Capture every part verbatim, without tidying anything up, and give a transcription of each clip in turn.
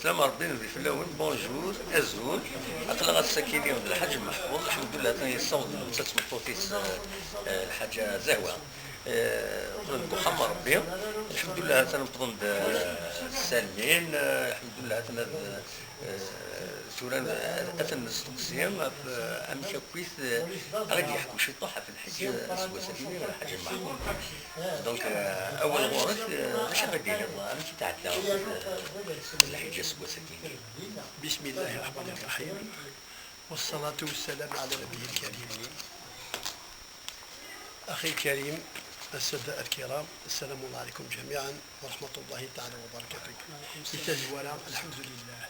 Slam Rebbi, nadi fell-awen, bonjour, azul. Aql-aɣ ass-akini d Lḥaǧ Meḥfuḍ, lḥemdullah, atan yessaweḍ netta d tmeṭṭut-is, eh, eh, Lḥaǧa Zahwa. Eh, qqlen deg uxxam n Rebbi, lḥemdullah, atan wwḍen-d, eh, ssalmin, eh, lḥemdullah, atan ad, eh, tura ad, ad ten-nesteqsi ɣef, eh, amek akkit, eh, ara d-yeḥku ciṭuḥ ɣef Lḥiǧ aseggas-agi, Lḥaǧ Meḥfuḍ. Donc, euh, awal ɣur-k, euh, acu ara d-tiniḍ, amek i tɛedda, euh, Lḥiǧ aseggas-agi? بسم الله الرحمن الرحيم. والصلاة والسلام على نبي الكريم. أخي الكريم، السادة الكرام، السلام عليكم جميعا ورحمة الله تعالى وبركاته. Di tazwara, الحمد لله.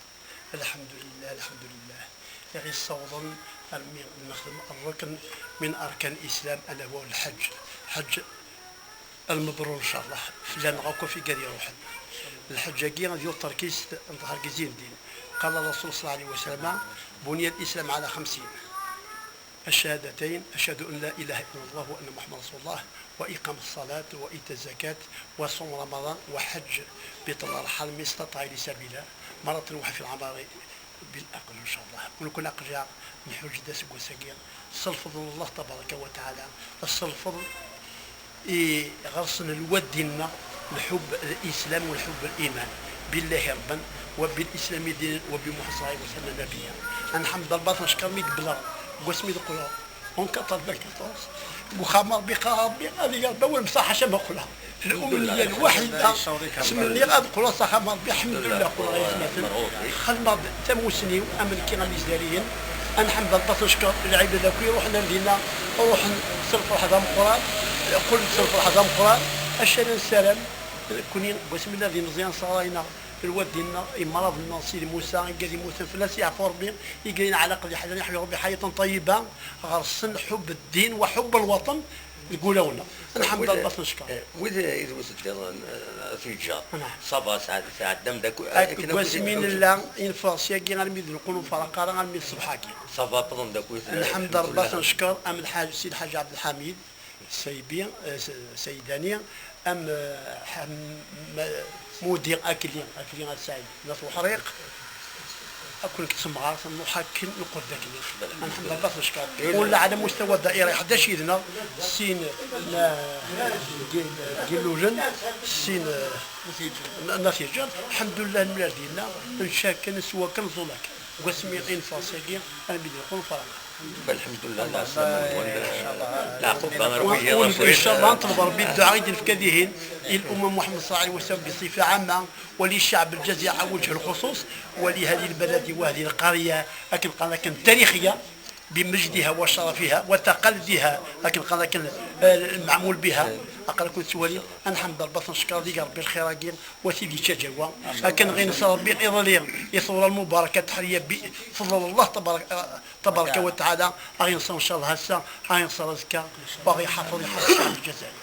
الحمد لله، الحمد لله. I ɣ-yessawḍen armi nexdem الركن من أركان الإسلام، ألا هو الحج. حج المبرور إن شاء الله. Fell-aneɣ akk afig ad iruḥen. Lḥeǧǧ-agi d yiwet terkist n thergizin n ddin. قال الرسول صلى الله عليه وسلم: بني الإسلام على خمس: الشهادتين، أشهد أن لا إله إلا الله وأن محمدا رسول الله، وإقام الصلاة، وإيتاء الزكاة، وصوم رمضان، وحج بيت الله الحرام من استطاع إليه سبيلا، مرة واحدة في العمر بالأقل إن شاء الله. Wi ken-aql-aɣ nḥuǧǧ-d aseggas-agi s lfeḍl n Allah tabaraka wa taɛala, s lfeḍl i ɣer-sen lwad-nneɣ lḥubb, الإسلام والحب الإيمان بالله ربا وبالإسلام دينا وبمحمد صلى الله عليه وسلم نبيا. Ad nḥemd Rebbi, ad t-neckeṛ mi yebleɣ deg wasmi d-qqleɣ en quatre-vingt-quatorze deg uxxam n Rebbi, qqar Rebbi ad iyi-Rebbi awal msaḥ ḥaca ma qqleɣ. الأمنية الوحيدة. Ttmenniɣ ad qqleɣ s axxam n Rebbi, الحمد لله, qqleɣ ay atmaten. Xedmeɣ-d tamusni-w, am nekki, am Yiziriyen. Ad nḥemd Rebbi, ad t-neckeṛ, lɛibad akk iruḥen ar dinna, ruḥen s lferḥ d ameqqran, qqlen-d s lferḥ d ameqqran. Acu ara nessaram, nekkni, deg wasmi nella d imeẓyanen, sɣaray-nneɣ, lwad-nneɣ, imraḍ-nneɣ, Sidi Musa, igad yemmuten, fell-as yeɛfu Rebbi, igad yenɛel aqdiḥ, ad yeḥwi Rebbi حياة طيبة, ɣer-sen ḥubb ddin wa ḥubb lwaṭen deg wulawen-nneɣ. Ad nḥemd Rebbi, ad t-neckeṛ. Eh, wid i d wid-nniḍen, eh, tuǧǧal. Naam. Ça va, sɛed-, tɛeddam-d akk-, akken akk wasmi nella, infeṛs-agi armi d neqqel ur nfeṛṛeq ara, armi d ṣṣbeḥ-agi. Ça va, wwḍen-d akk-, eh, nḥemd Rebbi, ad t-neckeṛ, am Lḥaǧ, Si Lḥaǧ Ɛebdelḥamid Saybi, eh, S-, Saydani, am, eh, Ḥam-, Mudi Akli, Akli At Saɛid n At Uḥriq. Akk nekk d temɣart, nruḥ akken, neqqel d akken. Ad nḥemd Rebbi, ad t-neckeṛ. Ula ɛla mustawa ddaira, ḥdac yid-neɣ, sin n, n, n Illulen, sin n, n At Yeǧǧer. Lḥemdullah, nemlal dinna, nečča akken, neswa akken, nẓul akken. Deg wasmi i neffeɣ sagi, armi d neqqel nferreq. Lḥemdullah, lɛeslama-nwen. Leɛquba, Rebbi, ur, ur, ncallah, nṭleb Rebbi dduɛa i d-nefka dihin i l'umma Muḥemmed ṣalla Llahu ɛalayhi wa sallam بصفة عامة, وللشعب الجزائري على وجه الخصوص، ولهذه البلد وهذه القرية، akken qal akken, التاريخية بمجدها وشرفها وتقاليدها، akken qal akken, eh, المعمول بها. Aql-aken tettwalim, ad nḥemd Rebbi, ad t-neckeṛ, ad ig Rebbi lxir-agi, wa t-id-yettaǧǧa wa. Akken ɣ-inṣer Rebbi iḍelli i tewra lmubaraka, tḥerya bi fḍl Allah tabarak, eh, tabaraka wa taɛala, ad ɣ-inṣer ncallah ass-a, ad ɣ-inṣer azekka, wa ɣ-iḥafeḍ, iḥafeḍ ccɛeb lǧazayri.